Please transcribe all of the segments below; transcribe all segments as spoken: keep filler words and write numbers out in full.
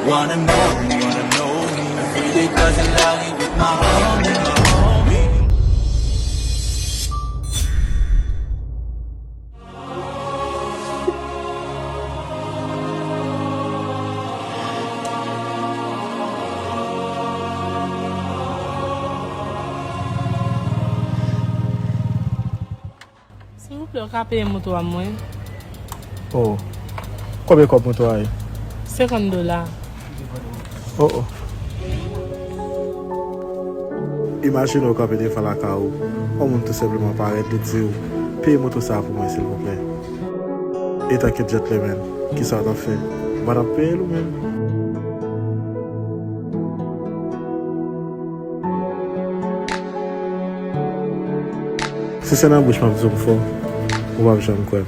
Wanna know me, wanna know me. Every day cousin Larry with my homie, my homie. Silvouplè, ou ka peye moto a mwen? Oh, konbyen kòb moto a ye? Senkant dola. Oh, oh. Imajine w kanpe devan lakay ou, yon moun tou senpleman parèt, li di w, "Peye moto sa a pou mwen, silvouplè." Etanke gentleman, kisa w t ap fè? Ou pa t ap peye l ou menm? Si se nan bouch m ap di w m fò, ou p ap janm kwè m.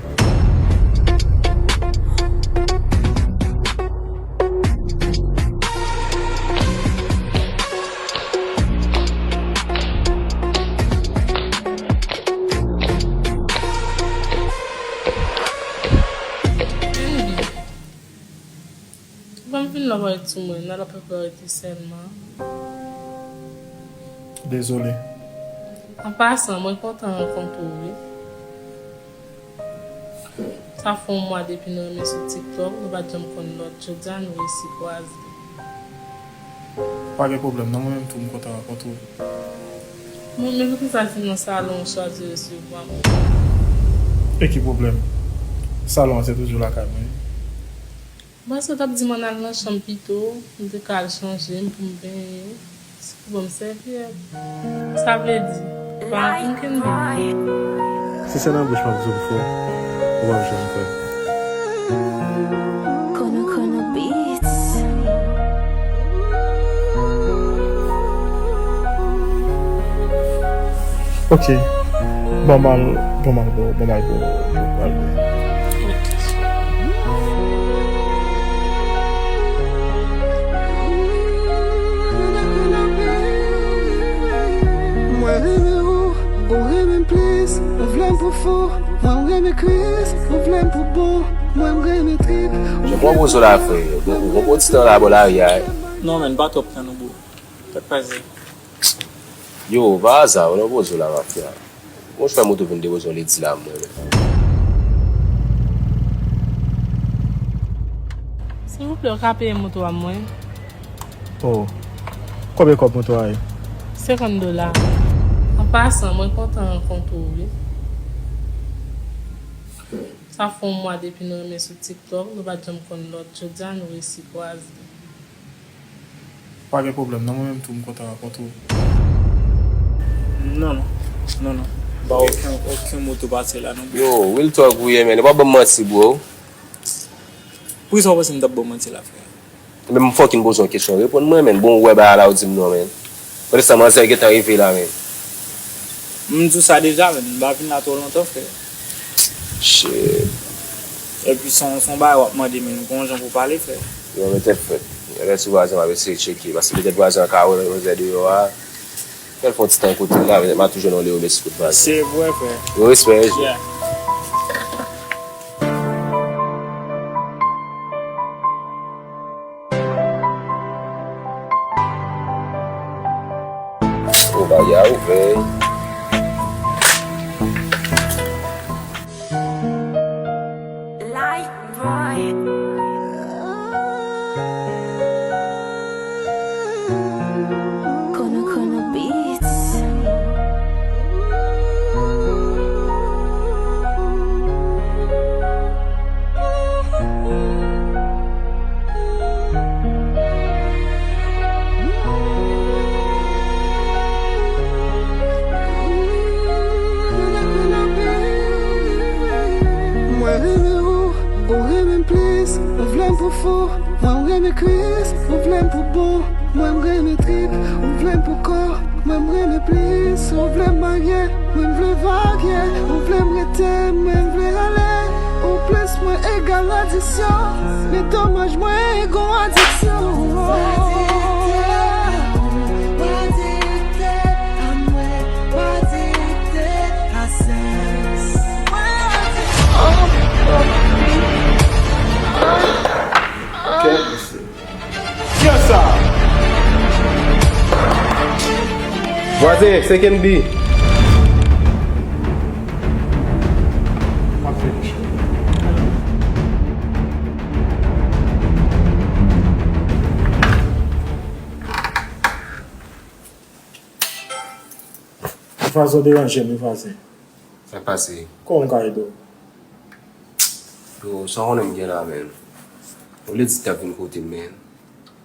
Ban m vin la w ap ret sou mwen, nan l ap ret sèlman. Dezole. An pasan, mwen kontan rankontre w, wi. Sa fè yon mwa depi nou renmen sou TikTok, nou pa t janm konn lòt. Jodi a, nou resi kwaze. Pa gen pwoblèm, non, mwen menm tou, m kontan rankontre w. Bon, men poukisa se nan salon ou chwazi resevwa mwen? E ki pwoblèm? Salon an se toujou lakay mwen. Bon, èske w t ap di m ann al nan chanm pito, m te ka al chanje m pou m benyen, si pou ban m sèvyèt? Sa vle di, pa ankenn byen. Si se nan bouch m ap di w m fò, ou p ap janm kwè. Kono Kono Beats. Ok. Bon, m al, bon, m al bo, bon, m al bo, m al bo. Mwen renmen ou, ou renmen m plis, ou vle m pou fou, mwen renmen kwis, ou vle m pou bon, mwen renmen trip, ou vle m pou bon. Jan m wè w poze w la, frè, ou gon ti tan la bò lari a, wi. Non, man, pa twòp tan non, bro. Sa k pase? Yo, pa aza, ou nan poze w la, mafya. Bon, frè m, ou tou vin depoze yon ledi la, mwen menm. Silvouplè, ou ka peye moto a mwen? Oh, konbyen kòb moto a ye? Senkant dola. An pasan, mwen kontan rankontre w, wi. Sa fè yon mwa depi nou renmen sou TikTok, nou pa t janm konn lòt. Jodi a, nou resi kwaze. Pa gen pwoblèm, non, mwen menm tou, m kontan rankontre w. Non, non. Non, non. M pa okenn, okenn moto pase la, non, bro. Yo, real talk ou ye, man. Ou pa ban m manti, bro. Poukisa w panse m t ap ba w manti la, frè? Men m fucking poze yon kesyon, reponn mwen, man. Bon, ou wè bagay la, ou di m non, man. Pandan se tan manzè gentan rive la, man. M di w sa deja, man. M pa vin la twò lontan, frè. Shit. Epi se yon, se yon bagay w ap mande, men nou gen yon jan pou pale, frè. Yo, men tèt frèt. Lè ti vwazen m ap eseye tcheke, paske petèt vwazen an ka wè manzè deyò a. Fè l fè yon ti tan kote l la, petèt m a tou jwenn yon Leo Messi kot vwazen. Se vre, frè. Yo, respè, wi. Yeah. O, bagay a ouvè. Light boy. Kono Kono Beats. Mwen renmen ou, ou renmen m plis. Ou vle m pou fou, mwen renmen kwis. Ou vle m pou bon, mwen renmen trip. Ou vle m pou kò, mwen m renmen plis. Ou vle m marye, mwen m vle varye. Ou vle m rete, mwen m vle ale. Ou plis mwen egal adiksyon. Men domaj mwen gon adiksyon. Adikte a mwen, adikte a mwen, adikte a sèks. Kèt mesye. Vwazen, se Kenby. M ap fè li cho. Vwazen, w deranje m wi, vwazen. Sa k pase? Kòman m ka ede w? Yo, sa w konnen m gen la, men. Ou vle di t ap vin kote m, men.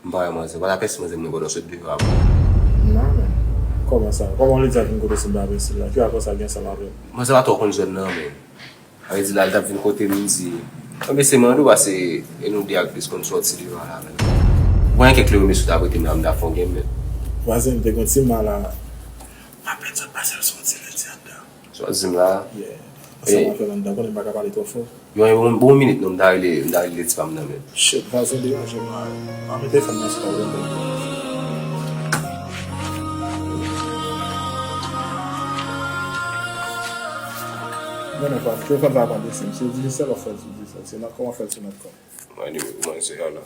M pa wè manzè, pa t ap pèse manzè mwen pandan w sot deyò a, bro. Non, men. Kòman sa? Kòman w vle di l ap vin kote w si m pa pèse l la? Ki rapò sa gen ansanm avè m? Manzè pa twò konn zòn nan, men. Sa vle di la, l t ap vin kote m, m di, anben se mande w pase e nou de ak plis konn sòti deyò a la, men. Ou konnen kèk lè yo mesye w t ap rete m la, m t ap fè yon game, men. Vwazen, m te gen yon ti mal a, m ap pèdi sòt pase l sou yon ti lendi anndan. Sa w di m la? Yeah. Ansanm avè l anndan, konnen m pa ka pale twò fò. Yo, bon, bon minit non, m ta rele, m ta rele ti pa m nan men. Shit, vwazen deranje m la. Ann mete fè m nan spa wi. Non, non, pa, fè, fè, pa, pa desann. Se Digicel w ap fè l sou Digicel. Se Natcom w ap fè l sou Natcom. Mwen, anyway, kòman se a la?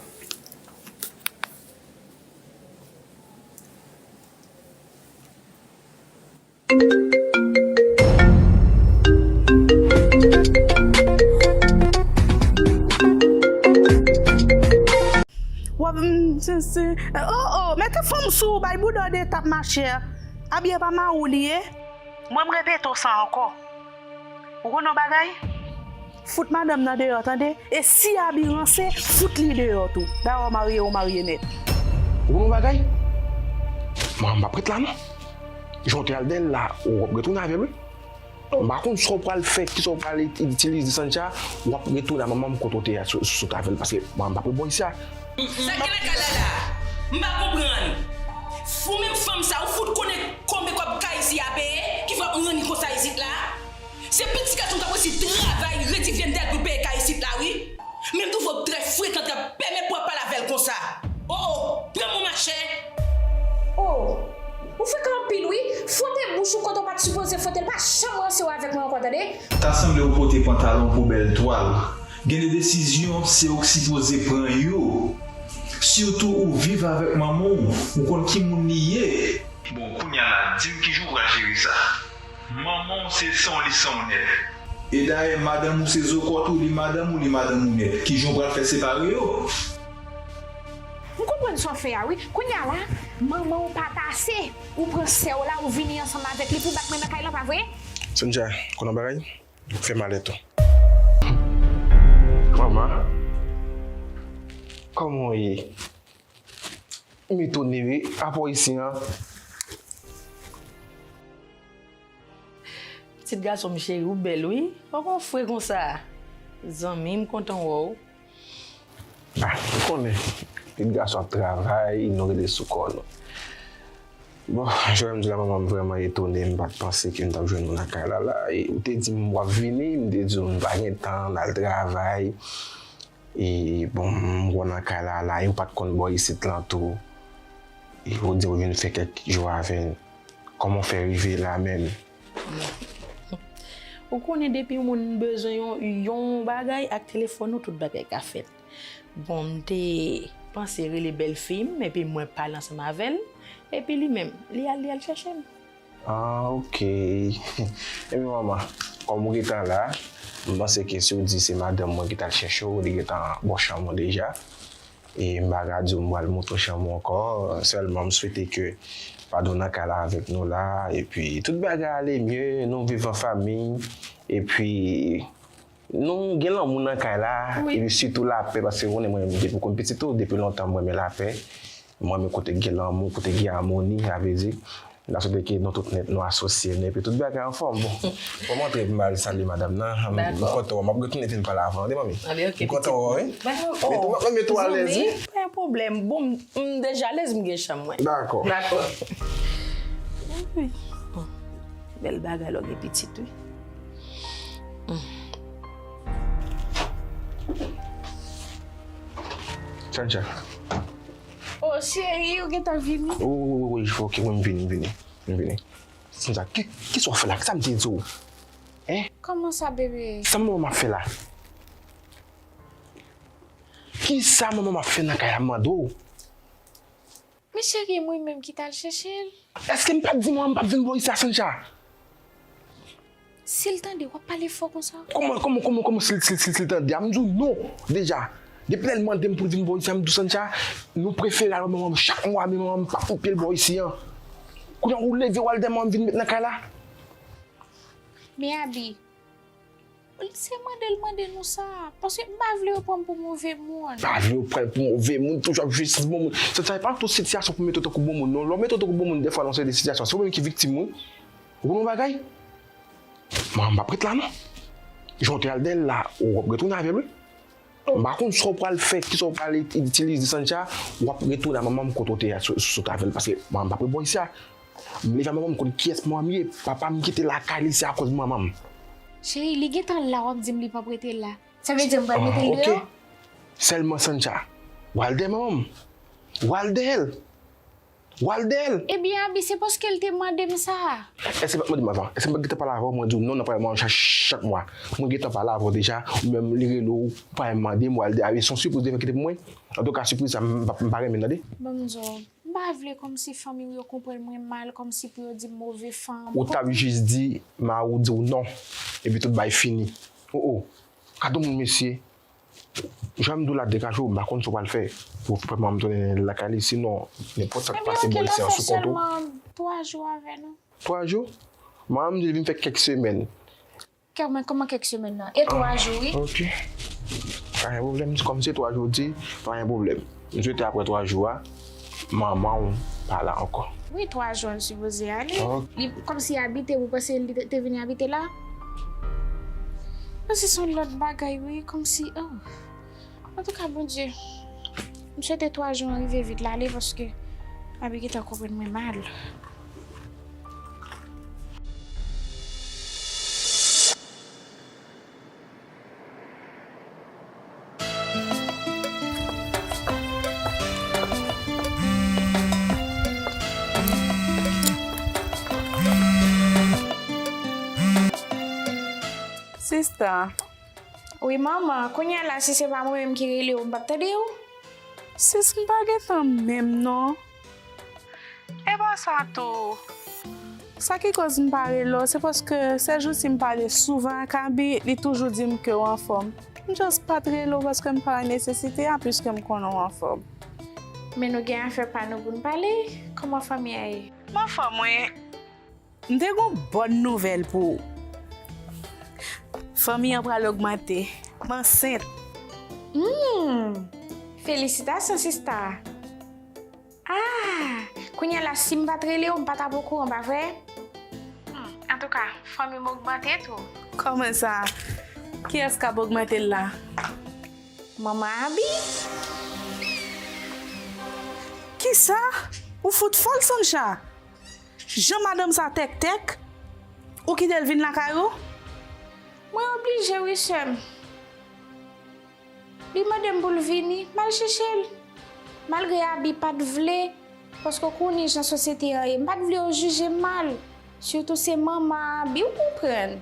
W ap, mm, se, se, oh, oh, mete fanm sou ou, bay bouda w de etap, machè. Abi pa mari w li ye. Mwen, m repete w sa ankò. Ou konn yon bagay? Fout madanm nan deyò, tande? E si Abi ranse, fout li deyò tou. Dayè w marye, ou marye nèt. Ou konn yon bagay? Mwen, m p ap ret la, non. Jan w te al dèyè l la, w ap retounen avè l, wi. M pa konn sa w pral fè, kisa w pral it-, itilize Sancha, w ap retounen a manman m kote w te a sou, sou, sot avè l, paske mwen, m p ap ret bò isi a. Sa k gen nan kay la la? M pa konprann. Ou menm fanm sa, ou fout konnen konbyen kòb kay isi a peye, ki fè w ap ranni konsa isit la? Se pitit gason w t ap resi travay, redi vyann dèyè l pou l peye kay isit la, wi. Men m twouve w trè frekan, trè pèmèt pou w ap pale avè l konsa. O, o, pran mwen, machè. O, ou frekan anpil, wi. Fwote bouch ou kote w pa t sipoze fwote l. Pa janm ranse w avèk mwen ankò, tande? Ta sanble ou pote pantalon pou bèl twal. Gen de desizyon, se ou k sipoze pran yo. Sitou ou viv avèk manman w, ou konn ki moun li ye. Bon, kounye a la, di m kijan w pral jere sa. Manman w se san w li san w nèt. E dayè, madanm ou se zo kòt ou, li madanm ou, li madanm ou nèt. Kijan w pral fè separe yo? M konprann sa w fè a, wi. Kounye a la, manman w pa t ase. Ou pran sè w la, ou vini ansanm avèk li pou w bat mwen nan kay lan, pa vre? Sandja, konn yon bagay? Fè malèt ou. Manman, kòman w ye? M etone wi, apa w isi an? Pitit gason m cheri, ou bèl wi. Ou gon fre konsa. Zanmi, m kontan wè w. Ah, ou konnen, pitit gason ap travay, nou rete sou kò nou. Bon, jan m di la, manman, m vrèman etone, m pa t panse ke m t ap jwenn ou nan kay la la. E ou te di m w ap vini, m te di w m pa gen tan, m al travay. E bon, m wè w nan kay la la, e ou pa t konn bò isit lan tou. E ou di w vin fè kèk jou avè n. Kòman w fè rive la menm? Ou konnen depi yon moun bezwen yon, yon bagay ak telefòn ou, tout bagay ka fèt. Bon, m te panse rele bèlfi m, epi mwen pale ansanm avè l, epi li menm, li al, li al chèche m. Ah, ok. Ebyen, manman, kòm ou gentan la, m panse ke si w di se madanm mwen ki t al chèche w, li gentan bò chanm ou deja. E m pa ka di w m pral montre w chanm ou ankò, sèlman m swete ke w pa dwe nan kay la avèk nou la, epi tout bagay ale mye, nou viv an fanmi, epi nou gen lanmou nan kay la, epi sitou lapè, paske ou konnen mwen menm depi w konn pitit ou, depi lontan m renmen lapè, m renmen kote gen lanmou, kote gen amoni, sa vle di, m ta swete ke nou tout nèt nou asosye nou, epi tout bagay anfòm. Bon, fò m antre epi m al salye madanm nan, m kontan wè w, m ap retounen epi m pale avè w, tande manmi? M kontan wè w, wi. Mete w, mete w alèz, wi. Pa gen pwoblèm. Bon, m, m deja alèz, m gen chanm mwen. Dakò. Dakò. Wi. Bon. Bèl bagay lè w gen pitit, wi. Sandja. Oh, cheri, ou gentan vini? Wi, wi, wi, wi, ok, wi, m vini, m vini. M vini. Sandja, ki, kisa w fè la? Kisa m te di w? Hein? Kòman sa, bebe? Sa manman m ap fè la? Kisa manman m ap fè nan kay la, m mande w? Men Cheri, mwen menm ki t al chèche l. Èske m pa t di manman m p ap vin bò isi a, Sancha? Si l tande, w ap pale fò konsa? Kòman, kòman, kòman, kòman si l, si l, si l, si l tande a? M di w non, deja. Depi lè l mande m pou l vin bò isi a, m di w, Sancha, nou prefere al wè manman m chak mwa, men manman m p ap fout pye l bò isi an. Kounye a ou leve, w al dèyè manman m vin met nan kay la. Men Abi, se mande l mande nou sa, paske m pa vle yo pran m pou move moun. Pa vle yo pran l pou move moun, toujou ap jwe sens bon moun. Sancha, e pa tout sitiyasyon pou mete w tankou bon moun, non. Lè w mete w tankou bon moun, dèfwa nan seri de sitiyasyon, se ou menm ki viktim, wi. Ou konn yon bagay? Mwen, m p ap ret la, non. Jan w te al dèyè l la, w ap retounen avè l, wi. M pa konn sa w pral fè, kisa w pral it-, itilize, Sancha, w ap retounen a manman m kote w te a sou, sou, sot avè l, paske mwen, m p ap ret bò isi a. M leve a manman m konn kiyès manman m ye, papa m kite lakay li, se akoz manman m. Cheri, li gentan la, w ap di m li p ap rete la. Sa vle di m pral mete l deyò? Sèlman, Sancha, w al dèyè manman m. W al dèyè l. W al dèyè l. Ebyen, Abi, se paske l te mande m sa. Èske m pa t mande m avan? Èske m pa t gentan pale avè w, mwen di w non nan pale manman chak, chak mwa? Mwen gentan pale avè w deja, ou menm li rele w, ou pa menm mande m, w al dèyè, se yon sipriz ou te fè kite pou mwen. Antouka, sipriz sa, m pa, m pa renmen tande. Ban m di w, m pa vle kòmsi fanmi w yo konprann mwen mal, kòmsi pou yo di m move fanm. Ou t ap jis di mari w di w non, epi tout bagay fini. O, o, gad yon moun, mesye. Jan m di w la, degaje w, m pa konn sa w pral fè pou w fè manman m tounen lakay li, sinon, nenpòt sa k pase bò isi an sou kont ou. Ebyen, oke, l ap fè sèlman twa jou avè nou. Twa jou? Manman m di l vin fè kèk semèn. Kè, men kòman kèk semèn nan? E twa jou, wi. Oke. Pa gen pwoblèm, kòm se twa jou w di, pa gen pwoblèm. M swete apre twa jou a, manman w pa la ankò. Wi, twa jou an sipoze ale. Li kòmsi abite, ou panse li te, te vini abite la? Panse se yon lòt bagay, wi, kòmsi, oh. Antouka, Bondye, m swete twa jou an rive vit la ale, paske Abi gentan konprann mwen mal. Sista. Wi, manman. Kounye a la, si se pa mwen menm ki rele w, m p ap tande w. Sis, m pa gen tan menm, non. E pa sa tou. Sa ki koz m pa rele w, se paske sèjousi m pale souvan ak Abi, li toujou di m ke w anfòm. M just pa t rele w paske m pa wè nesesite a, piske m konnen w anfòm. Men nou gen afè pa nou pou n pale. Kòman fanmi a ye? M anfòm, wi. M te gen yon bòn nouvèl pou ou. Fanmi an pral ogmante. M ansent. Hmm! Felisitasyon, sista. Ah! Kounye a la, si m pa t rele w, m pa t ap okouran, pa vre? Hmm, antouka, fanmi m ogmante tou. Kòman sa? Kiyès k ap ogmante l la? Manman Abi. Kisa? Ou fout fòl, Sancha? Jan madanm sa tèktèk, ou kite l vin lakay ou? Mwen oblije wi, sè m. Li mande m pou l vini, m al chèche l. Malgre Abi pa t vle, paske w konnen jan sosyete an ye, m pa t vle yo jije m mal. Sitou se manman Abi, ou konprann.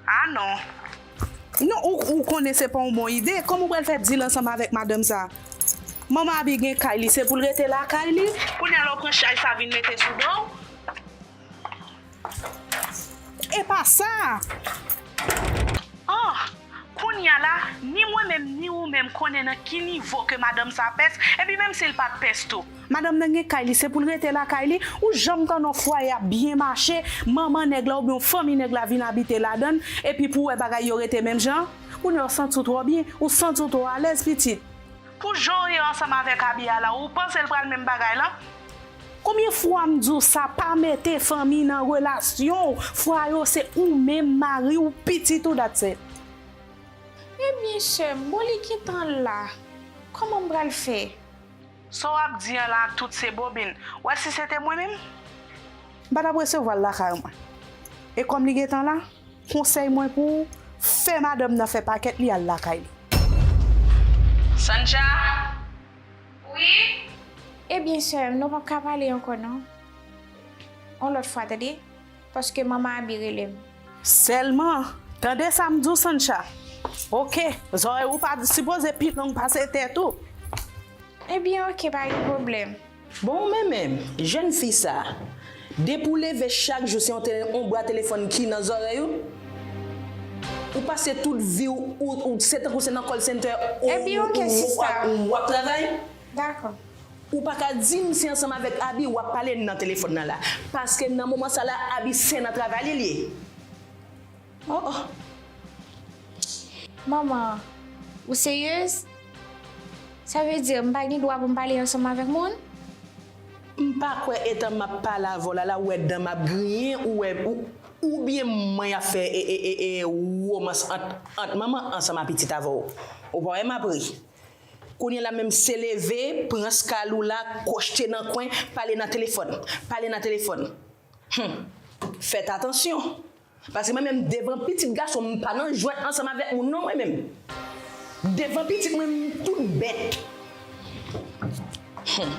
Ah non. Non, ou, ou konnen se pa yon bon ide. Kòman ou pral fè dil ansanm avèk madanm sa? Manman Abi gen kay li, se pou l rete lakay li. Kounye a la w pran chay sa vin mete sou do w. E pa sa! Ah! Kounye a la, ni mwen menm, ni ou menm konnen nan ki nivo ke madanm sa pès, epi menm si l pa t pès tou. Madanm nan gen kay li, se pou l rete lakay li. Ou janm tande yon fwaye ap byen mache, manman nèg la oubyen yon fanmi nèg la vin abite ladan l, epi pou w wè bagay yo rete menm jan? Kounye a w santi w twò byen, ou santi w twò alèz, pitit. Pou jan w ye ansanm avèk Abi a la, ou panse l pral menm bagay lan? Konbyen fwa m di w sa, pa mete fanmi nan relasyon w? Fwa yo se ou menm, mari w, pitit ou, that's it. Ebyen, sè m, bon, li gentan la. Kòman m pral fè? Sa w ap di an la, tout se bobin. W wè si se te mwen menm? M pa t ap resevwa l lakay mwen. E kòm li gentan la, konsèy mwen pou ou, fè madanm nan fè pakèt li al lakay li. Sancha? Wi? Ebyen, sè m, nou p ap ka pale ankò, non. Yon lòt fwa, tande? Paske manman Abi rele m. Sèlman, tande sa m di w, Sancha. Oke, zòrèy ou pa sipoze pi long pase tèt ou. Ebyen, oke, pa gen pwoblèm. Bon, ou menm menm, jèn fi sa, depi w leve chak jou se yon tele-, yon bra telefòn ki nan zòrèy ou? Ou pase tout vi w, ou, ou se tankou se nan call center ou, Epi, ou, ok, ou, sista. Ou, ou ap travay? Dakò. Ou pa ka di m se ansanm avèk Abi w ap pale nan telefòn nan la. Paske nan moman sa la, Abi se nan travay li l ye. Oh, oh. Manman, ou seryez? Sa vle di, m pa gen dwa pou m pale ansanm avèk moun? M pa kwè etan m ap pale avè w la, la, ou wè dan m ap griyen, ou wè, ou, oubyen mwen y ap fè, e, e, e, e, womans ant, ant manman ansanm a pitit avè w. Ou pa wè m ap ri? Kounye a la menm se leve, pran skal ou la, kwochte nan kwen, pale nan telefòn, pale nan telefòn. Hum. Fèt atansyon. Paske mwen menm devan pitit gason m pa nan jwèt ansanm avèk moun non mwen menm. Devan pitit mwen m tout bèt. Hum.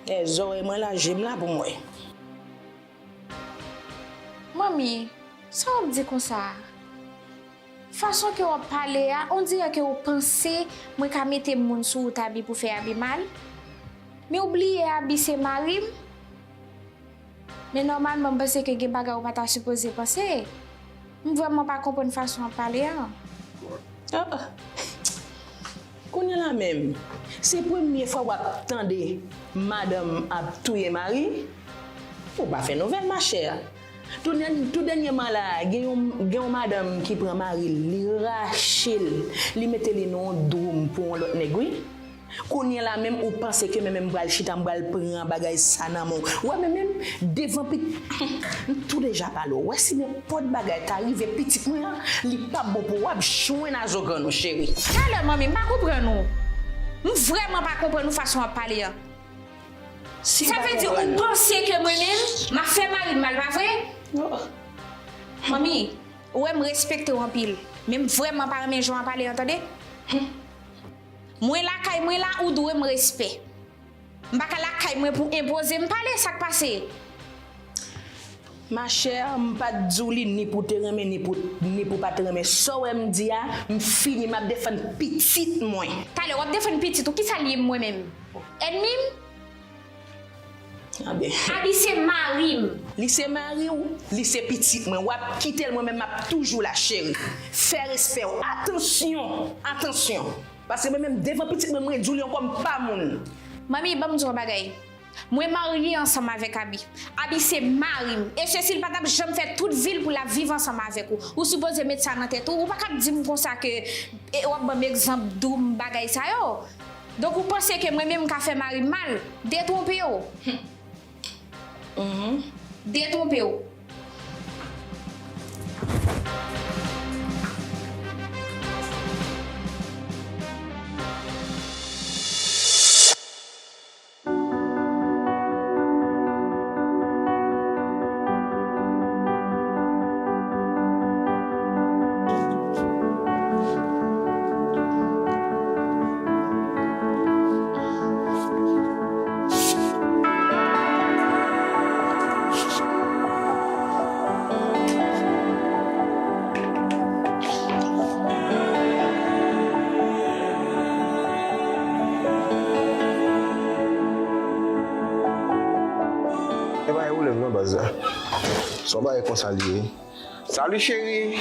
E zòrèy mwen la, je m la pou m wè. Manmi, sa w ap di konsa a? Fason ke w ap pale a, on dirè ke w panse mwen ka mete moun sou wout Abi pou fè Abi mal. Men w bliye Abi se mari m. Men nòmalman, m panse ke gen bagay ou pa ta sipoze panse. M vrèman pa konprann fason w ap pale a. Ah, ah. Kounye a la menm, se premye fwa w ap tande madanm ap touye mari? Ou pa fè nouvèl, machè. Tou dèny-, tou dènyèman la, gen yon, gen yon madanm ki pran mari l, li rache l, li mete li nan yon dwoum pou yon lòt nèg, wi. Kounye a la menm, ou panse ke mwen menm m pral chita, m pral pran bagay sa nan men w. Ou wè mwen menm, devan pit-, m tou deja pale w. Ou wè si nenpòt bagay ta rive pitit mwen an, li p ap bon pou w, w ap jwenn a zo grann ou, cheri. Talè, manmi, m pa konprann ou. M vrèman pa konprann ou fason w ap pale an. Si Sa vle di ou panse ke mwen menm, m ap fè mari m mal, pa vre? Non. Manmi, ou wè m respekte w anpil, men m vrèman pa renmen jan w ap pale an, tande? Mwen lakay mwen la, ou dwe m respè. M pa ka lakay mwen pou enpoze m pale, sa k pase? Machè, m pa t di w li ni pou te renmen, ni pou, ni pou pa te renmen. Sa w wè m di a, m fini, m ap defann pitit mwen. Talè, w ap defann pitit ou, kisa l ye mwen menm? Ènmi m? Abi se mari m. Li se mari w, li se pitit mwen. W ap kite l, mwen menm m ap toujou la, cheri. Fè respè w. Atansyon, atansyon. Paske mwen menm devan pitit mwen, mwen di w li ankò, m pa moun. Manmi, ban m di w yon bagay. Mwen marye ansanm avèk Abi. Abi se mari m. E Cecil pa t ap janm fè tout vi l pou l ap viv ansanm avèk ou. Ou sipoze met sa nan tèt ou. Ou pa ka ap di m konsa ke, e, w ap ban m egzanp doum bagay sa yo. Donk ou panse ke mwen menm m ka fè mari m mal? Detwonpe w. Detwonpe w. E pa gen pwoblèm non, baz la. Se yon bagay konsa li ye. Salut chérie.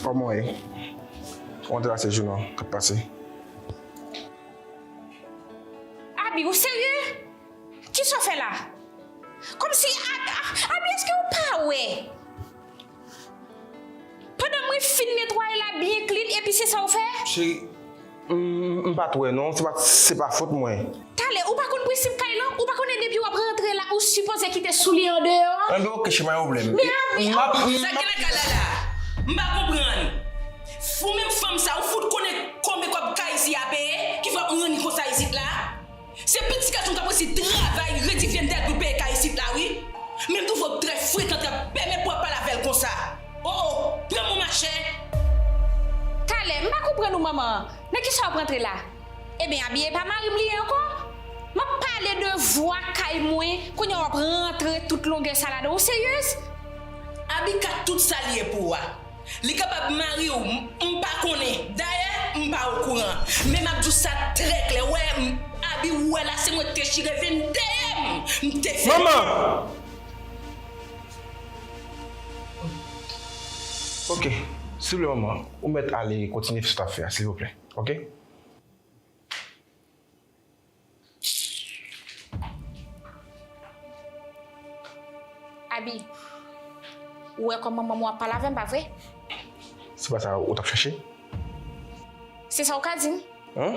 Kòman w ye? Kòman te pase jounen w k ap pase? Abi, ou serye? Kisa w fè la? Kòmsi Abi, Abi, èske w pa wè? Pandan mwen fin netwaye la byen klin, epi se sa w fè? Cheri, m, m pa t wè non, se pa, se pa fòt mwen. Talè, ou pa konn prensip kay lan? Ou pa konnen depi w ap rantre la, ou sipoze kite soulye andeyò a? Enben, oke, cheri, pa gen pwoblèm. Men Abi, m ap, m ap... Sa gen nan kay la la? M pa konprann. Ou menm fanm sa, ou fout konnen konbyen kòb kay isi a peye, ki fè w ap ranni konsa isit la? Se pitit gason w t ap resi travay redi vyendèd pou peye kay isit la, wi. Men m twouve w trè frekan, trè pèmèt pou w ap pale avè l konsa. O, o, pran m ou machè. Talè, m pa konprann ou, manman. Nan kisa w ap rantre la? Ebyen, Abi e pa mari m li ye ankò? M ap pale de vwa kay mwen, kounye a w ap rantre tout longè sa ladan. Ou seryez? Abi ka tout sa l ye pou ou a. Li kapab mari w, m, m pa konnen. Dayè, m pa okouran. Men m ap di w sa trè klè. Wè, m, Abi, w Wè la, se mwen ki te chire vin dèyè m, m te fè. Manman! Ok, silvouplè manman, ou mèt ale kontinye fè sa w ap fè a, silvouplè. Ok? Abi, ou wè kòman manman w ap pale avè m, pa vre? Se pa sa ou t ap chache? Se sa w ka di m? Hen?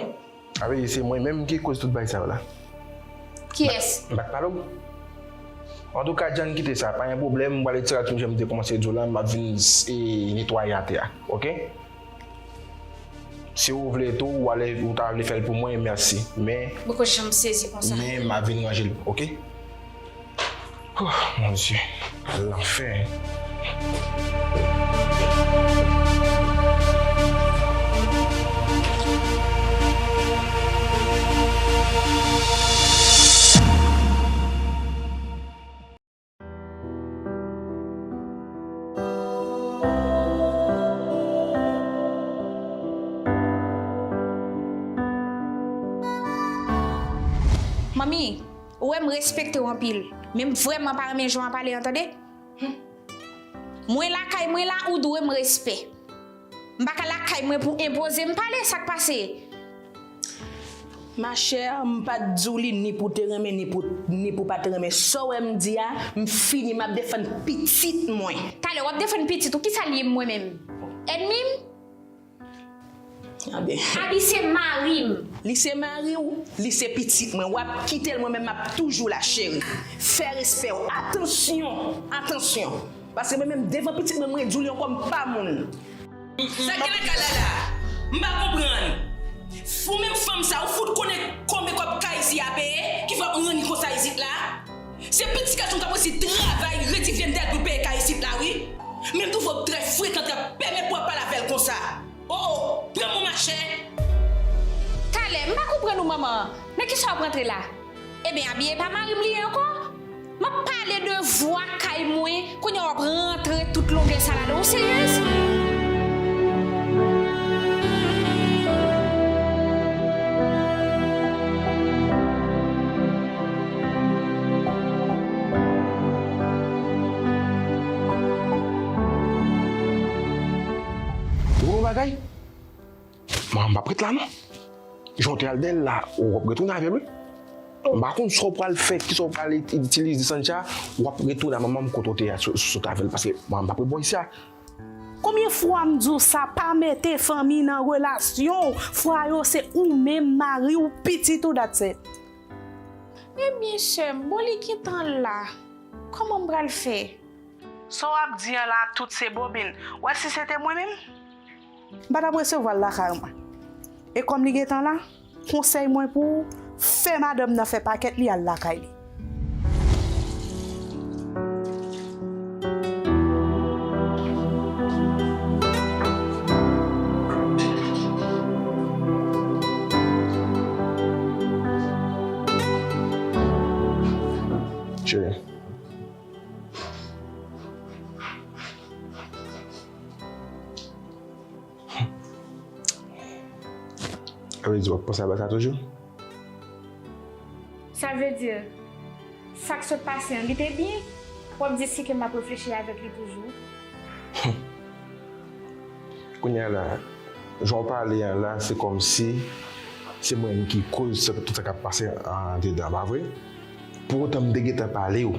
Sa vle di se mwen menm ki koz tout bagay sa yo la? Kiyès? M pa t pale w? Antouka, Djann, kite sa, pa gen pwoblèm, m pral retire tout jan m te kòmanse di w la, m ap vin, e, netwaye atè a, ok? Si w vle tou, w ale, ou ta vle fè l pou mwen, mèsi. Men, m poko janm sezi konsa. Men m ap vin ranje l, ok? Oh, mon Dieu, lanfè. Manmi, ou wè m respekte w anpil, men m vrèman pa renmen jan w ap pale an, tande. Mwen lakay mwen la, ou dwe m respè. M pa ka lakay mwen pou enpoze m pale, sa k pase? Ma chère, m pa t di w li ni pou te renmen, ni pou, ni pou pa te renmen. Sa w wè m di a, m fini, m ap defann pitit mwen. Talè, w ap defann pitit ou, kisa l ye mwen menm? Ènmi m? Abi se mari m. Li se mari w, li se pitit mwen. W ap kite l, mwen menm m ap toujou la, cheri. Fè respè w. Atansyon, atansyon. Paske mwen menm, devan pitit mwen, mwen di w li ankò, m pa moun. Sa k gen lakay la la? M pa konprann. Ou menm fanm sa, ou fout konnen konbyen kòb kay isi a peye, ki fè w ap ranni konsa isit la? Se pitit gason w t ap resi travay redi vyèn dèyè l pou l peye kay isit la, wi. Men m twouve w trè frekan, trè pèmèt pou w ap pale avè l konsa. O, o, pran mwen, machè! Talè, m pa konprann ou, manman. Nan kisa w ap rantre la? Ebyen, Abi, e pa mari m li ye ankò? M ap pale de vwa kay mwen, kounye a w ap rantre tout longè sa ladan. Ou seryez? Ou konn yon bagay? Manman m p ap ret la non. Jan w te al dèyè l la, w ap retounen avè l wi. M pa konn sa w pral fè, kisa w pral itilize Sancha, w ap retounen a manman m kote w te a sou, sou, sot avè l, paske manman m p ap ret bò isi a. Konbyen fwa m di w sa, pa mete fanmi nan relasyon w, fwa yo se ou menm, mari w, pitit ou, that's it. Ebyen, sè m, bon, li gentan la. Kòman m pral fè? Sa w ap di an la, tout se bobin. W wè si se te mwen menm? M pa t ap resevwa l lakay mwen. E kòm li gentan la, konsèy mwen pou ou, fè madanm nan fè pakèt li al lakay li. Cheri. Sa vle di w ap panse a bagay sa toujou? Sa vle di, sa k sot pase an, li te byen? W ap di si ke m ap reflechi avèk li toujou? Kounye a la, jan w pale an la, se kòmsi se mwen menm ki koz sa, tout sa k ap pase andedan, pa vre? Poutan m te gentan pale w.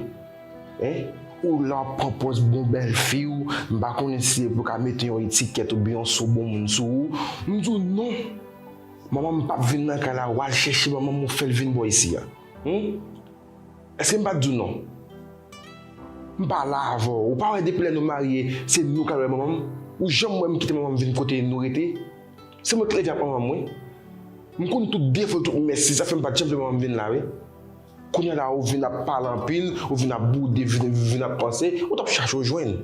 Hein? Ou la w ap pran pòz bon bèlfi w, m pa konnen si se pou w ka mete yon etikèt oubyen yon so bon moun sou ou. M di w non. Manman m p ap vin nan kay la, w al chèche manman m, ou fè l vin bò isi a. Humm? Èske m pa t di w non? M pa la avè w. Ou pa wè depi lè nou marye, se nou k al wè manman m? Ou janm wè m kite manman m vin kote nou rete? Se mwen k leve ak manman m, wi. M konn tout defo l, tout mès li, sa fè m pa t janm vle manman m vin la, wi. Kounye a la, ou vin ap pale anpil, ou vin ap boude, vin, vin ap panse, ou t ap chache w jwenn.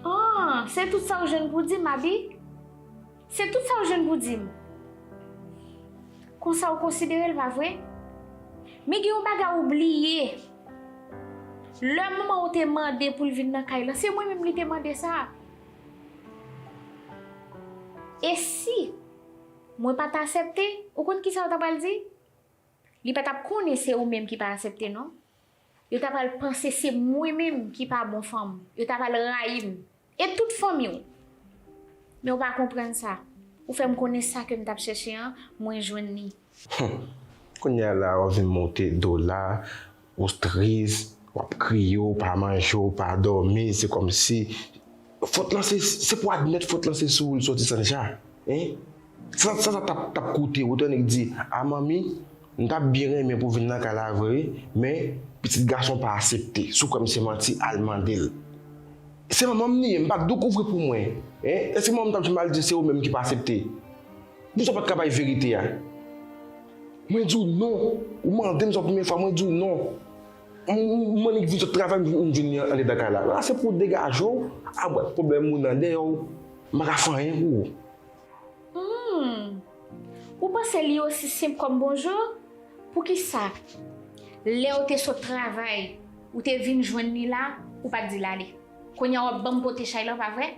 Ah, se tout sa w jwenn pou di m, Abi? Se tout sa w jwenn pou di m? Konsa w konsidere l, pa vre? Men gen yon bagay ou bliye. Lè manman w te mande pou l vin nan kay lan, se mwen menm li te mande sa. E si Mwen pa t aksepte, ou konn kisa yo ta pral di? Li pa t ap konnen se ou menm ki pa aksepte non. Yo ta pral panse se mwen menm ki pa bon fanm. Yo ta pral rayi m. E tout fanmi w. Men w pa konprann sa. Ou fè m konnen sa ke m t ap chèche an, mwen jwenn li. Humm. Kounye a la, w ap vin monte dola, ou tris, w ap kriye, w pa manje, w pa dòmi, se kòmsi fòt lan se, se pou admèt fòt lan se sou ou l soti Sanja. Hein? Sa, sa, sa t ap, t ap koute w, ou tande k di, a manmi, m t ap byen renmen pou w vin nan kay la vre wi, men pitit gason pa aksepte, si w kwè m se manti, al mande l. Se manman m li ye, m pa t dekouvri pou mwen. Hein? Èske manman m t ap janm al di se ou menm ki pa aksepte? Poukisa w pa t ka bay verite a? Mwen di w non. Ou mande m sa premye fwa, mwen di w non. M, m, m annik vin sot travay, m, m jwenn li andedan kay la. La se pou w degaje w, a bwat pwoblèm moun nan dèyè w. M pa ka fè anyen pou ou. Hmm. Ou panse li osi senp kòm bonjou? Poukisa, lè w te sot travay, ou te vin jwenn li la, ou pa t di l ale? Kounye a w ap ban m pote chay lan, pa vre?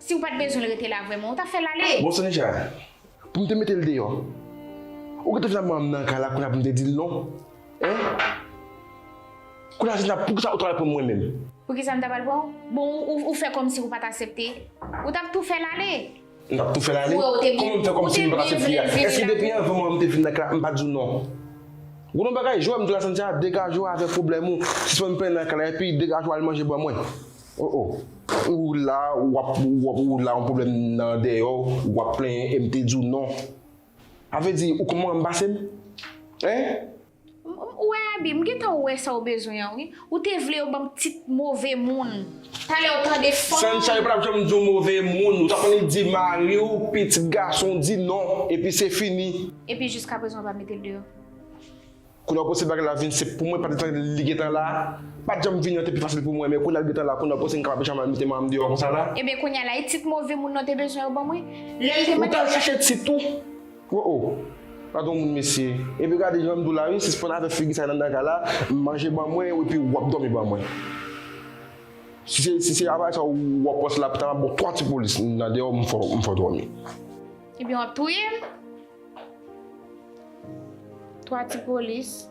Si w pa t bezwen l rete la vrèman, ou t ap fè l ale. Bon, Sanja, pou m te mete l deyò, ou gentan vin ap ban m nan kay la, kounye a pou m te di l non? Hein? Kounye a, Sanja, poukisa ou t al pran mwen menm? Poukisa m ta pral pran w? Bon, ou, ou, ou fè kòmsi ou pa t aksepte. Ou t ap tou fè l ale. M t ap tou fè l ale? Ou wè ou te byen, kòman m fè kòmsi m pa t aksepte a? Èske depi anvan mwen m te vin nan kay la, m pa t di w non? Ou nan bagay, Joel, m di w la, Sanja, degaje w avèk pwoblèm ou. Sispann plenn nan kay la, epi degaje w al manje ban mwen. Oh, oh. Ou la, w ap, w ap, ou la, yon pwoblèm nan dèyè w, w ap plenyen, e m te di w non. A vle di, ou konn manman m pase m? Hein? M, m, ou wè, Abi, m gentan wè sa w bezwen an, wi. Ou te vle yo ban m tit move moun. Talè w tande fanm. Sanja, yo pa t ap janm di w move moun. Ou t ap annik di mari w, pitit gason w, di non. Epi se fini. Epi jiskaprezan w pa mete l deyò. Kounye a w panse bagay la vin senp pou mwen, pa t gentan li gentan la. Pa t janm vini an te pi fasil pou mwen, men kounye a l gentan la, kounye a w panse m kapab janm al mete manman m deyò konsa la? Ebyen, kounye a la, e tit move moun nan te bezwen yo ban mwen? Lè l te mande. Ou t al chache tit ou? Oh, oh. Pa t yon moun, mesye. Epi gade jan m di w la, wi, sispann avèk figi sa nan kay la, manje ban mwen, epi w ap dòmi ban mwen. Si se, si se apre sa, w ap panse la, ta m ap ba w twa ti polis nan dèyè w, m fè, m fè w dòmi. Ebyen, w ap touye m? Twa ti polis.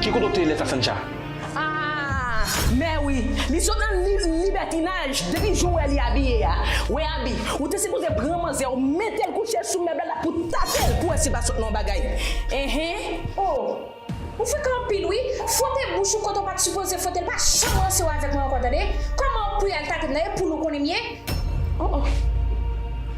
Ki kote w te lè sa, Sanja? Ah, mè wi, li sot nan li, libètinaj depi jou w wè li abiye a. Wè Abi, ou te sipoze pran manzè ou mete l kouche sou mèb la pou tate l pou wè si l pa sot nan yon bagay. Enhen. Oh, ou frekan anpil wi. Fwote bouch ou kote w pa t sipoze fwote l, pa janm ranse w avèk mwen ankò, tande? Kòman ou pou y al tate m nan, e poul ou konnen m ye? Oh, oh.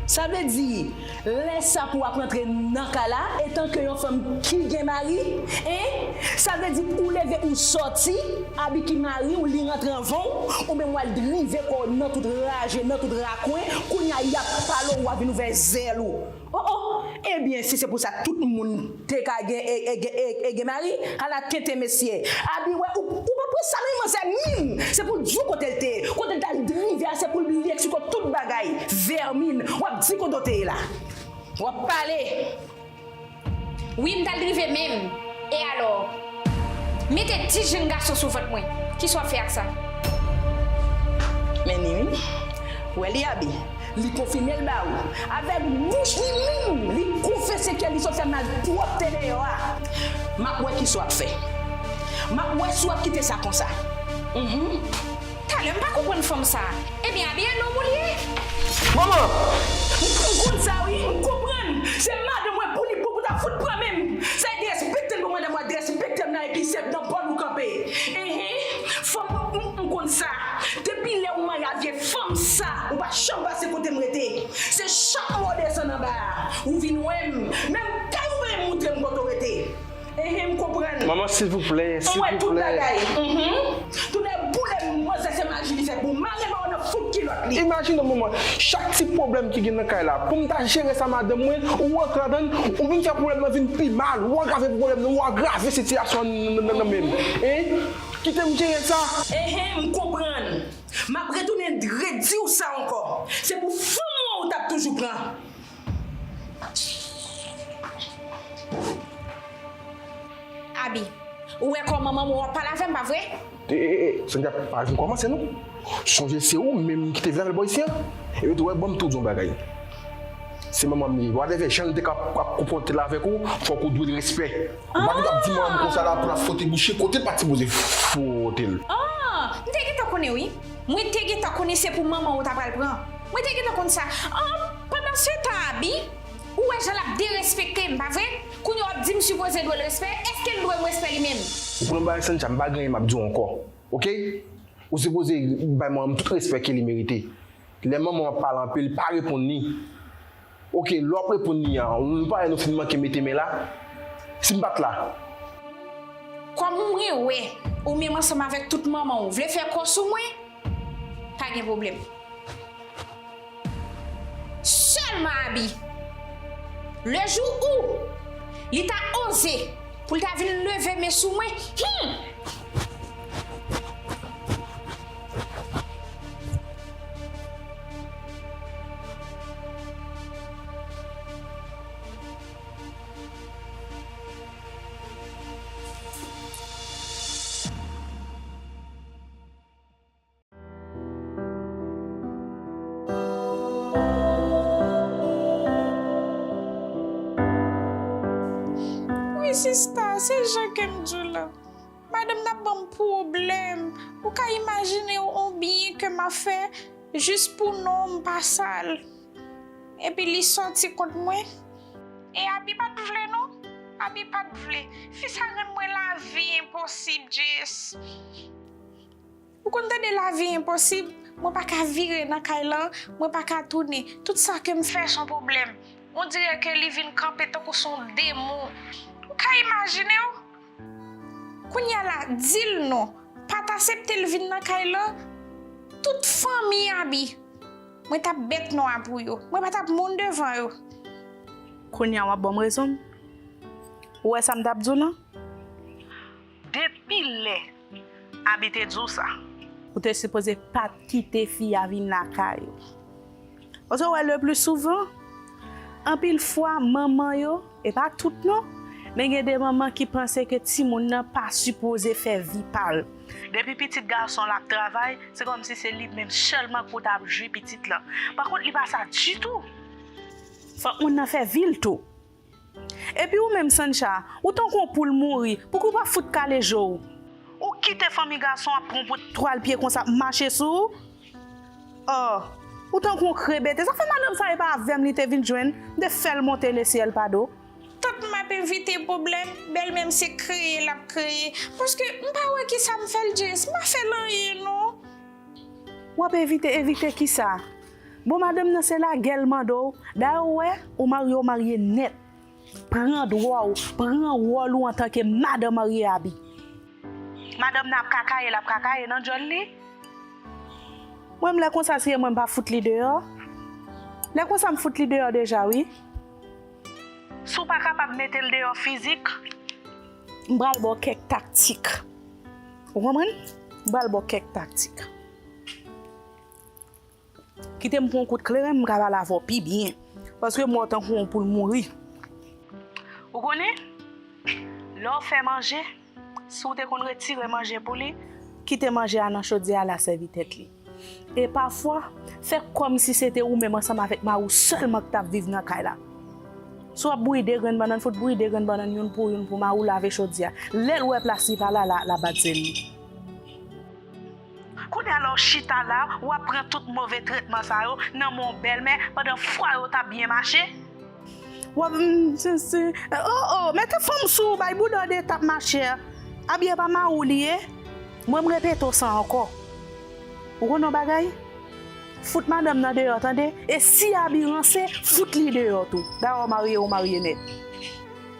Sa vle di, lè sa pou w ap rantre nan kay la, etanke yon fanm ki gen mari, en? Sa vle di ou leve ou sòti, Abi ki mari w, li rantre anvan w, ou menm w al drive kò w nan tout raje, nan tout rakwen, kounye a y ap pale w, w ap vin ouvè zèl ou. Oh, oh, ebyen, si se pou sa tout moun te ka gen, e, e, e, e, e gen mari, ala tenten mesye. Abi wè, ou, ou pa pran sa nan men manzè minm, se pou l di w kote l te ye, kote l t al drive a, se pou l eksplike w tout bagay. Vèmin, w ap di kote w te ye la. W ap pale. Wi, m t al drive menm. E alò? Mete dis jenn gason sou vant mwen. Kisa w ap fè ak sa? Men ni wi. Ou wè li Abi. Li konfime l ba ou. Avèk bouch li menm, li konfese ke li sot fè malpwòpte deyò a. M ap wè kisa w ap fè. M ap wè si w ap kite sa konsa. Mhm. Talè, m pa konprann fanm sa a. Ebyen, Abi, e nonm ou l ye? Manman! M, m konn sa wi, m konprann. Se madanm mwen pou li bon pou ta fout pran menm. Sa e derespekte l pou madanm mwen derespekte m nan epi se nan bòl ou kanpe. Manman, silvouplè, silvouplè. Mwen wè tout bagay. Mhm. Tout de boule manzè se maji li fè pou mare lò nan fout kilòt li. Imajine w manman, chak ti pwoblèm ki gen nan kay la, pou m ta jere sa madanm mwen, ou rantre ladan l, ou vin fè pwoblèm nan vin pi mal, ou agrave pwoblèm nan, ou agrave sitiyasyon an nan, nan, nan men m. Hein? Kite m jere sa. Enhen, m konprann. M ap retounen redi w sa ankò. Se pou fanm ou an ou t ap toujou pran. Abi, ou wè kòman manman w ap pale avè m, pa vre? E, e, e, Sandra, pa vin kòmanse non. Sonje se ou menm ki te vin avè l bò isi an. Epi tou, wè, ban m tou di w yon bagay. Se manman m li ye. Whatever jan l te ka ap, ap konpòte l avèk ou, fòk ou dwe l respè. Ou pa gen dwa ap di manman m konsa la pou l ap fwote bouch li, kote l pa t sipoze fwote l. Ah, m te gentan konnen wi. Mwen te gentan konnen se pou manman w ou ta pral pran. Mwen te gentan konn sa. Ah, pandansetan, Abi, ou wè jan l ap derespekte m, pa vre? Kounye a w ap di m sipoze dwe l respè, èske l dwe m respè li menm? Ou konn yon bagay, Sandra, m pa gen anyen m ap di w ankò, oke? Ou sipoze bay manman m tout respè ke li merite. Lè manman w ap pale anpil, pa reponn li. Oke, lè w ap reponn li an, nou parèy nou fin manke mete men la. Si m pa t la. Kòm mwen wè ou menm ansanm avèk tout manman w vle fè kò sou mwen, pa gen pwoblèm. Sèlman Abi, le jou ou li ta oze pou l ta vin leve men sou mwen, hmm! Wi sista, se jan ke m di w lan. Madanm nan ap ban m pwoblèm. Ou ka imajine w on byen ke m ap fè jis pou non m pa sal. Epi li sòti kont mwen. E Abi pa t vle non. Abi pa t vle. Fi sa rann mwen lavi enposib, Jess. Ou konn tande lavi enposib? Mwen pa ka vire nan kay lan, mwen pa ka tounen. Tout sa ke m fè se yon pwoblèm. On dirè ke li vin kanpe tankou se yon demon. Ou ka imajine w? Kounye a la, di l non. Pa t asepte l vin nan kay lan. Tout fanmi Abi, mwen t ap bèt non a pou yo. Mwen pa t ap moun devan yo. Kounye a w ap ban m rezon m? Ou wè sa m t ap di w lan? Depi lè Abi te di w sa. Ou te sipoze pa t kite fi a vin lakay ou. Paske w wè le pli souvan, anpil fwa manman yo, e pa tout non, men gen de manman ki panse ke timoun nan pa sipoze fè vi pa l. Depi pitit gason l ap travay, se kòmsi se li menm sèlman k pou ta ap jwi pitit lan. Pa kont li pa sa ditou. Fòk moun nan fè vi l tou. Epi ou menm Sancha, ou tankou yon poul mouri, pouki w pa fout kale je w? Ou kite fanmi gason ap pran w pou twal pye konsa ap mache sou ou? Oh, ou tankou yon krebete. Sa fè madanm sa e pa avè m li te vin jwenn, m te fè l monte lesyèl pa do. Tant m ap evite pwoblèm, bèlmè m se kreye l ap kreye. Paske m pa wè kisa m fè l, Jess, m pa fè l anyen non. W ap evite, evite kisa? Bon, madanm nan se lagè l mande w. Dayè ou wè, ou marye, ou marye nèt. Pran dwa w, pran wòl ou antanke madan marye Abi. Madanm nan ap kakaye, l ap kakaye nan djòl li. Mwen, m lè konsa, si e mwen, m pa fout li deyò. Lè konsa, m fout li deyò deja, wi. Si w pa kapab mete l deyò fizik, m pral ba w kèk taktik. Ou konprann? M pral ba w kèk taktik. Kite m pran yon kout kleren, m ka pale avè w pi byen. Paske m wè w tankou yon poul mouri. Ou konnen, lè w fè manje, si w te konn retire manje pou li, kite manje a nan chodyè a, l a sèvi tèt li. E pafwa, fè kòmsi se te ou menm ansanm avèk mari w sèlman k t ap viv nan kay la. Si w ap bouyi de grenn bannann, fout bouyi de grenn bannann, youn pou ou, youn pou mari w, lave chodyè a. Lè l wè plas li pa la, l a, l a bat zen li. Kounye a la w chita la, w ap pran tout move tretman sa yo nan men yon bèlmè pandan fwa yo t ap byen mache. W ap, mm, se, se, oh, oh, mete fanm sou ou, bay bouda w de etap machè. Abi e pa mari w li ye. Mwen m repete w sa ankò. Ou konn yon bagay? Fout madanm nan deyò, tande? E si Abi ranse, fout li deyò tou. Dayè w marye, ou marye nèt.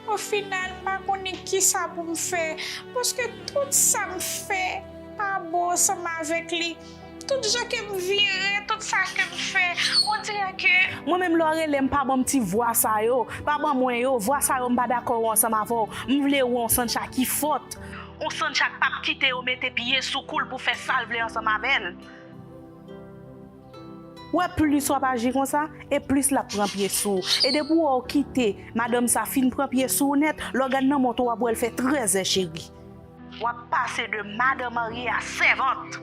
O final, m pa konnen kisa pou m fè, paske tout sa m fè pa bon ansanm avèk li. Tout jan ke m vire, tout sa ke m fè, on dirè ke... Mwen menm, lè w rele m, pa ban m ti vwa sa yo, pa ban mwen yo, vwa sa yo m pa dakò yo ansanm avè w. M vle wè yon Sancha ki fòt. Yon Sancha k p ap kite yo mete pye sou kou l pou fè sa l vle ansanm avè l. Ou wè, plis w ap aji konsa, e plis l ap pran pye sou ou. E depi w wè w kite madanm sa fin pran pye sou ou nèt, lè w gad nan mont ou, w ap wè l fè trèz è cheri. W ap pase de madan marye a sèvant.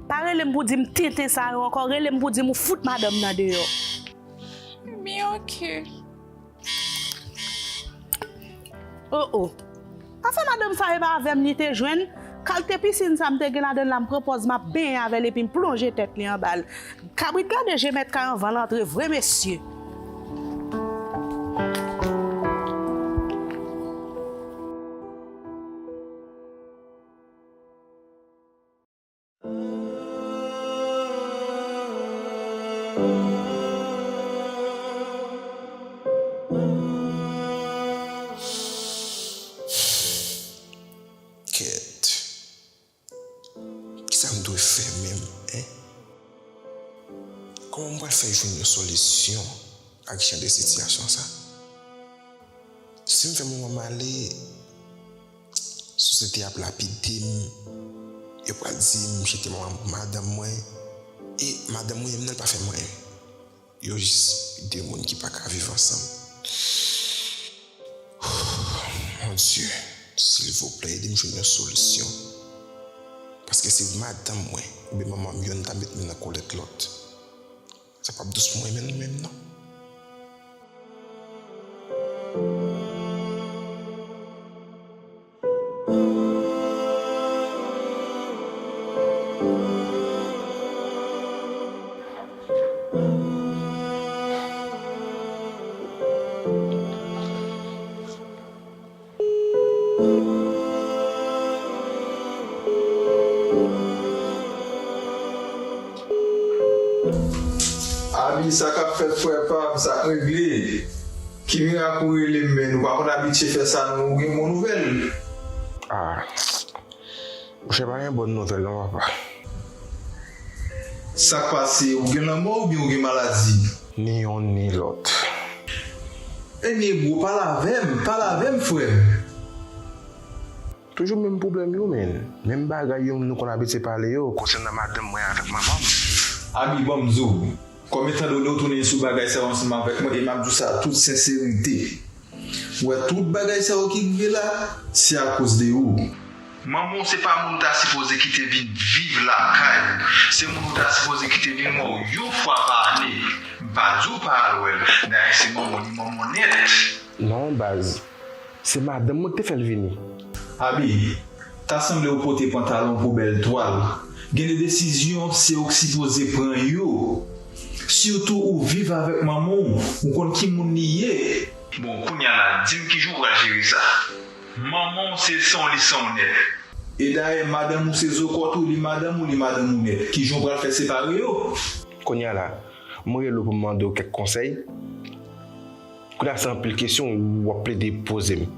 Pa rele m pou di m tenten sa yo ankò, rele m pou di m ou fout madanm nan deyò. Ebyen, oke. Oh, oh. Afè madanm sa e pa avè m li te jwenn. Kalte pisin sa m te gen ladan l la, m pran pòz m ap benyen avè l epi m plonje tèt li anba l. Kabrit gade je mèt kay anvan l antre vre mesye. Kèt. Kisa m dwe fè menm, en? Kòman m pral fè jwenn yon solisyon ak jan de sitiyasyon sa? Si m fè manman m ale, sosyete ap lapide m. Yo pral di m jete manman pou madanm mwen. E madanm mwen menm nan pa fè m anyen. Yo jis de moun ki pa ka viv ansanm. Mon Dye, silvouplè, ede m jwenn yon solisyon. Paske se madanm mwen oubyen manman m youn ta met men nan kolèt lòt. Sa p ap dous pou mwen menm, menm non. Abi, sa k ap fèt, frè pa m, sa k regle? Ki mirak ou rele m, men nou pa konn abitye fè sa, non, ou gen bon nouvèl? Ah, monchè, pa gen bòn nouvèl non, papa. Sa k pase, ou gen lanmò oubyen ou gen maladi? Ni yonn ni lòt. Ebyen bro, pale avè m, pale avè m, frè m. Toujou menm pwoblèm yo, men. Menm bagay yo nou konn abitye pale yo, konsènan madanm mwen avèk manman m. Abi, ban m di w, kòm etan done w tounen sou bagay sa yo ansanm avèk mwen, e m ap di w sa tout senserite. Ou wè tout bagay sa yo ki rive la, se akoz de ou. Manman w se pa moun w ta sipoze kite vin viv lakay ou. Se moun ou ta sipoze kite vin wè w yon fwa pa ane. M pa di w pa al wè l. Dayè se manman w, li manman w nèt. Non, baz. Se madanm mwen ki te fè l vini. Abi, ta sanble w pote pantalon pou bèl twal. Gen de desizyon, se ou k sipoze pran yo. Sitou ou viv avèk manman w, ou konn ki moun li ye. Bon, kounye a la, di m kijan w pral jere sa. Manman w se san w li san w nèt. E dayè, madanm ou se zo kòt ou, li madanm ou, li madanm ou nèt. Kijan w pral fè separe yo? Kounye a la, mwen rele w pou m mande w kèk konsèy. Kounye a se anpil kesyon w ap plede poze m.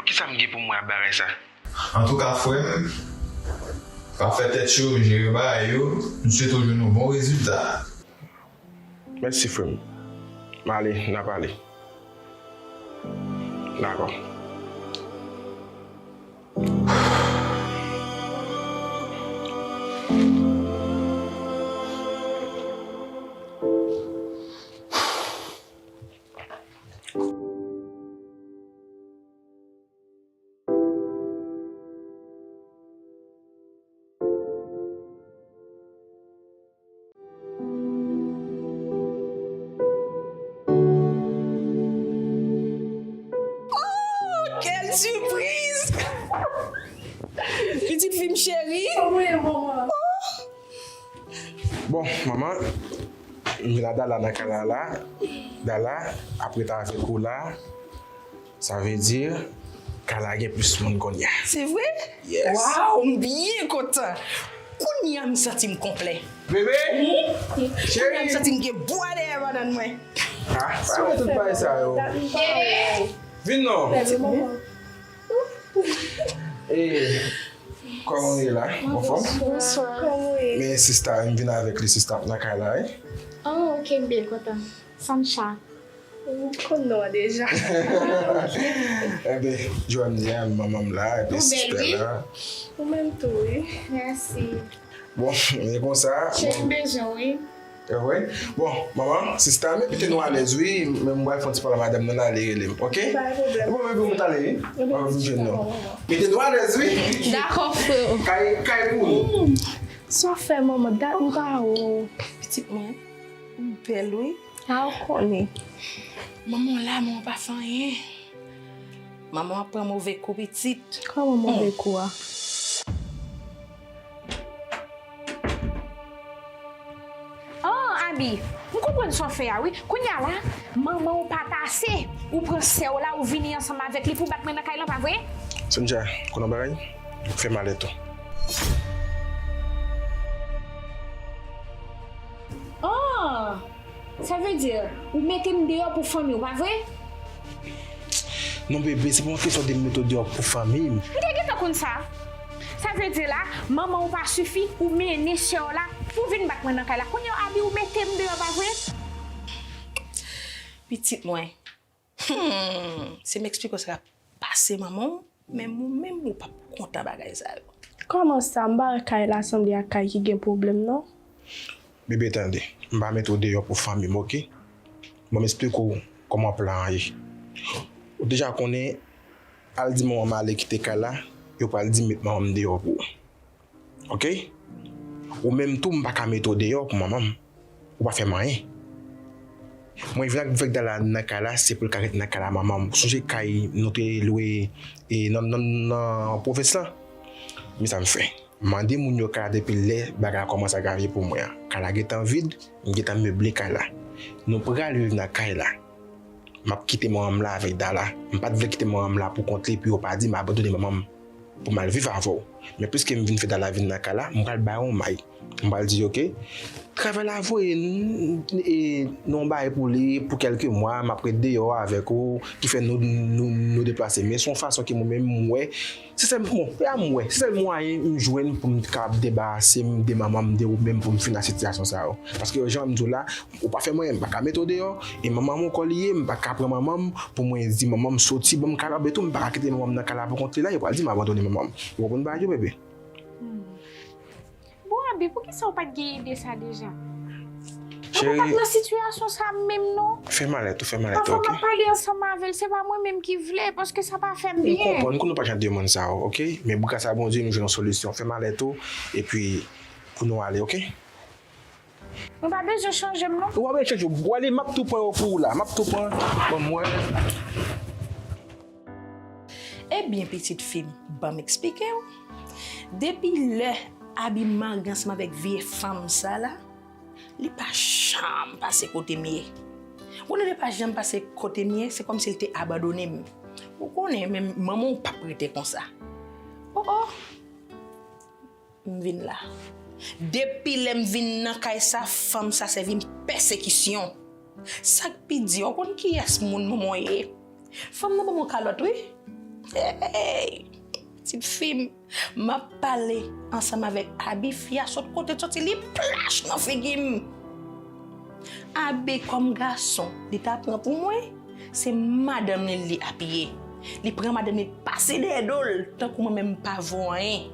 Kisa m gen pou m wè ak bagay sa? Antouka, frè m, pa fè tèt cho, jere bagay yo. M swete w jwenn yon bon rezilta. Mèsi, frè m. M ale, n a pale. Dakò. Oh, quelle surprise! Pitit fi m cheri. Kòman w ye, manman? Oh! Bon, manman, m vin a Dala nan kay la la. Dala ap ret avèk ou la. Sa vle di, kay la gen plis moun kounye a. Se vre? Yes. Waw, m byen kontan. Kounye a m santi m konplè. Bebe? Kounye a m santi m gen bwa dèyè bannann mwen. Ah, pa wè tout bagay sa yo. Cheri, Vin non. Bèl manman. E, kòman w ye la? Anfòm? Bonswa. Kòman w ye? Men sista, m vin avèk li, sista, nan kay la, wi. Oh, ok, m byen kontan. Sancha. M konn non an deja. Enben, jan w di a, manman m la, epi sista la. Ou menm tou, wi. Mèsi. Bon, men konsa. Cheri, m bezwen w, wi. Bon, manman, sista, men mete nou alèz, wi. Men m pral fè yon ti pale ak madanm nan la, li rele m, ok? Pa gen pwoblèm. Bon, men pou m t ale, wi. M ap vin jwenn nou. Mete nou alèz, wi. Dakò, freo. Kay, kay pou nou. Sa w fè, manman? Dat m pa wè w. Pitit mwen, ou bèl, wi. A, ou konnen. Manman w la, manman w pa fè anyen. Manman w ap pran move kou, pitit. Kòman move kou a? Oh, Abi, m konprann sa w fè a, wi. Kounye a la, manman w pa pase, ou pran sè w la, ou vini ansanm avèk li pou bat mwen nan kay lan, pa vre? Sonja, konnen yon bagay? Fè malèt ou. Oh! Sa vle di, ou mete m deyò pou fanmi w, pa vre? Non, bebe, se pa yon kesyon de m mete w deyò pou fanmi m. M te gentan konn sa. Sa vle di la, manman w pa sifi, ou mennen sè w la pou vin bat mwen nan kay la. Kounye a, Abi, ou mete m deyò, pa vre? Pitit mwen. Hmm, si m eksplike w sa k ap pase manman w, menm ou menm ou p ap kontan bagay sa yo. Kòman sa? M pa wè kay la sanble ak kay ki gen pwoblèm, non. Bebe, tande, m pa mete w deyò pou fanmi m, ok? Ban m eksplike w kòman plan an ye. Ou deja konnen, al di manman m ale kite kay la, yo pral di m met manman m deyò pou ou. Ok? Ou menm tou, m pa ka mete w deyò pou manman m. Ou pa fè m anyen. Mwen vin avèk Dala nan kay la, se pou l ka ret nan kay la, manman m. Sonje kay nou te lwe, e, nan, nan, nan pwovens lan? Men sa m fè. Mande moun yo kay la depi lè bagay la kòmanse ap vye pou mwen an. Kay la gentan vid, m gentan meble kay la. Nou pral viv nan kay la. M ap kite manman m la avèk Dala. M pa t vle kite manman m la pou kont li, pou yo pa di m abandone manman m pou m al viv avè w. Men piske m vin fè Dala vin nan kay la, m pral ba yon may. M pral di, ok, travay la voye n, e, nan yon bagay pou li, pou kèlke mwa, m ap ret deyò avèk ou, ki fè nou, nou, nou deplase. Men se yon fason ke mwen menm m wè, se sèl, bon, e a m wè, se sèl mwayen m jwenn pou m kapab debarase m de manman m, de ou menm, pou m fin ak sitiyasyon sa yo. Paske jan m di w la, ou pa fè m anyen, m pa ka mete w deyò, e manman m ankò li ye, m pa ka pran manman m pou mwen di manman m soti, ban m kay la, oubyen tou, m pa ka kite manman m nan kay la pou kont li la, yo pral di m abandone manman m. Ou konprann bagay yo, bebe? Hmm. Bon, Abi, poukisa ou pa t gen ide sa deja? Mwen pa t nan sitiyasyon sa menm, non. Fè malèt ou, fè malèt ou, ok? Pafwa m ap pale ansanm avè l, se pa mwen menm ki vle, paske sa pa fè m byen. M konprann, m konn ou pa jan de moun sa yo, ok? Men gras a Bondye, nou jwenn yon solisyon. Fè malèt ou, epi pou nou ale, ok? Mwen pa bezwen chanje m, non. Ou pa bezwen chanje w. W ale, m ap tou pran yo pou ou la. M ap tou pran. Bon, mwen. Ebyen, pitit fi m, ban m eksplike w. Depi lè Abi marye ansanm avèk vye fanm sa la, li pa janm pase kote m ye. Ou konnen, li pa janm pase kote m ye, se kòmsi li te abandone m. Ou konnen, men manman w p ap rete konsa. Oh, oh! M vin la. Depi lè m vin nan kay sa, fanm sa sèvi m pèsekisyon. Sa k pi di, ou konn kiyès moun manman w ye? Fanm nan ban m yon kalòt, wi. Hey! Pitit fi m, m ap pale ansanm avèk Abi, fi a sot kote l soti, li plach nan figi m. Abi, kòm gason, li ta pran pou mwen, se madanm li li apiye. Li pran madanm li pase dèyè do l, tankou mwen menm m pa vo anyen.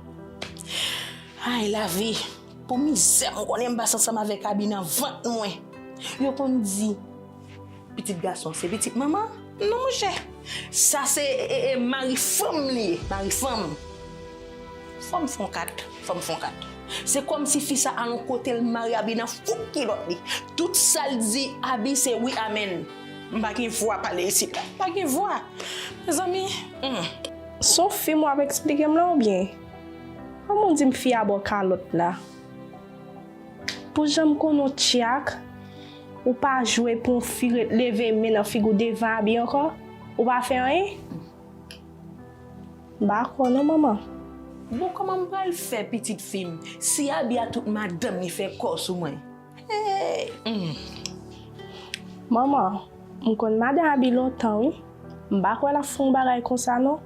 Ay, lavi, pou mizè m konnen m pase ansanm avèk Abi nan vant mwen. Yo konn di, pitit gason se pitit manman. Non, monchè. Sa se, e, e, mari fanm li ye, mari fanm. Fò m fon kat, fò m fon kat. Se kòmsi fi sa al yon kote, l mare Abi nan fouk kilòt li. Tout sa l di Abi se wi, amèn. M pa gen vwa pale isit la. M pa gen vwa. Mezanmi, hmm. Se yon fim w ap eksplike m la oubyen? Kòman w di m fi a ba w kalòt la? Pou jan m konnen w tyak, ou pa jwe pou yon fi ret leve men nan figi w devan Abi ankò? Ou pa fè anyen? M pa kwè w non, manman. Bon, kòman m pral fè, pitit fi m, si Abi a tout madanm li fè kò sou mwen? Hey! Hmm. Manman, m konn madan Abi lontan, wi. M pa kwè l ap fè yon bagay konsa non.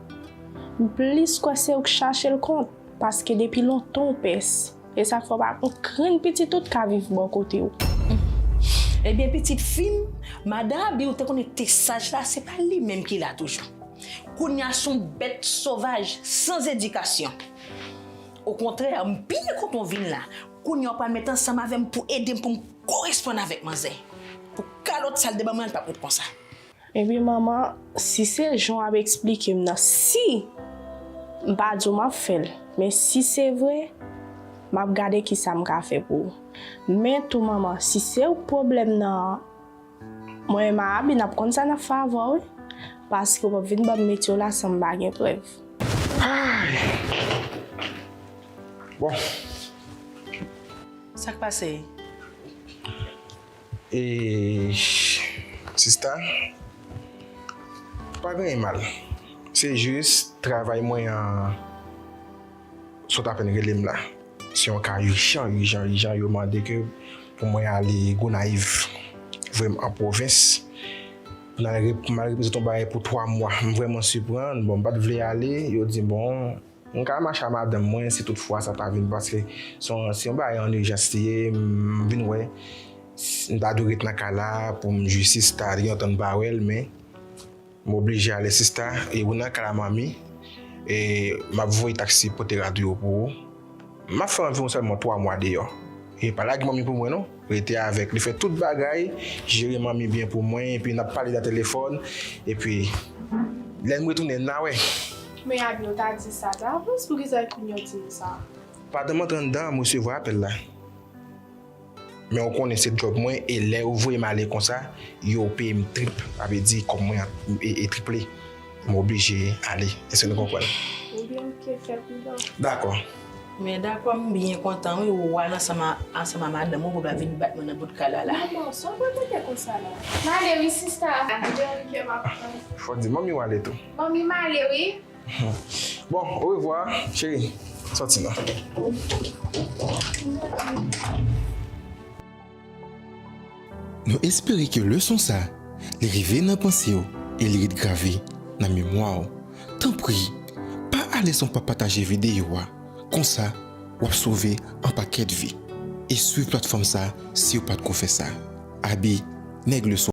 M plis kwè se ou k chache l kont, paske depi lontan w pès. E sa k fè w pa gon grenn pitit ou t ka viv bò kote w. Ebyen pitit fi m, madan Abi ou te konnen te saj la, se pa li menm ki la toujou. Kounye a se yon bèt sovaj, san edikasyon. Okontrè, m byen kontan w vin la. Kounye a w pral met ansanm avè m pou ede m pou m koresponn avèk manzè. Pou kalòt sa l te ban mwen, l p ap ret konsa. Ebyen manman, si se jan w ap eksplike m nan, si m pa di w m ap fè l, men si se vre, m ap gade kisa m ka fè pou ou. Men tou manman, si se ou k pwoblèm nan, mwen menm ak Abi n ap konn sa n ap fè avè w wi, paske w p ap vin ban m mete w la san m pa gen prèv. Bon. Sa k pase? E sista, pa gen anyen mal. Se jis travay mwen an sot apèn rele m la. Se yon ka ijan, ijan, ijan yo mande ke pou mwen ale Gonayiv. Voye m an pwovens pou m al reprezante yon bagay pou twa mwa. M vrèman siprann. Bon, m pa t vle ale. Yo di m bon, m ka mache a madanm mwen si tout fwa sa ta vin paske se yon bagay an ijans li ye. M vin wè m ta dwe ret nan kay la pou m jwi sista li antann pa wè l men m oblije ale sista e ou nan kay la manmi e m ap voye taksi pote rad yo pou ou. M ap fè anviwon sèlman twa mwa deyò. E pa lage manmi pou mwen non. Rete avèk li, fè tout bagay, jere manmi byen pou mwen, epi n ap pale nan telefòn, epi lè m retounen n a wè. Men Abi, ou ta di sa davans, poukisa kounye a w di m sa? Pandan m antre anndan an, m resevwa apèl la. Men ou konnen se djòb mwen, e lè yo voye m ale konsa, yo peye m trip, sa vle di kòb mwen ap e, e triple. M oblije ale. Èske nou konprann? Ebyen, oke, fè pridan. Dakò. Men dakò, m byen kontan wi, ou al ansanm a, ansanm a madanm ou, pou pa vin bat mwen nan bout kay la la. Manman, sa w pral mete konsa la? M ale wi, sista. Ann, kè m ap pran. Fò di manmi w ale tou. Manmi, m ale wi. Bon, orevwa, cheri. Sòti non. Nou espere ke leson sa, li rive nan panse w e li ret grave nan memwa w. Tanpri, pa ale san w pa pataje videyo a. Konsa, w ap sove an pakèt vi. E swiv platfòm sa si w pa t ko fè sa. Abi, nèg leson.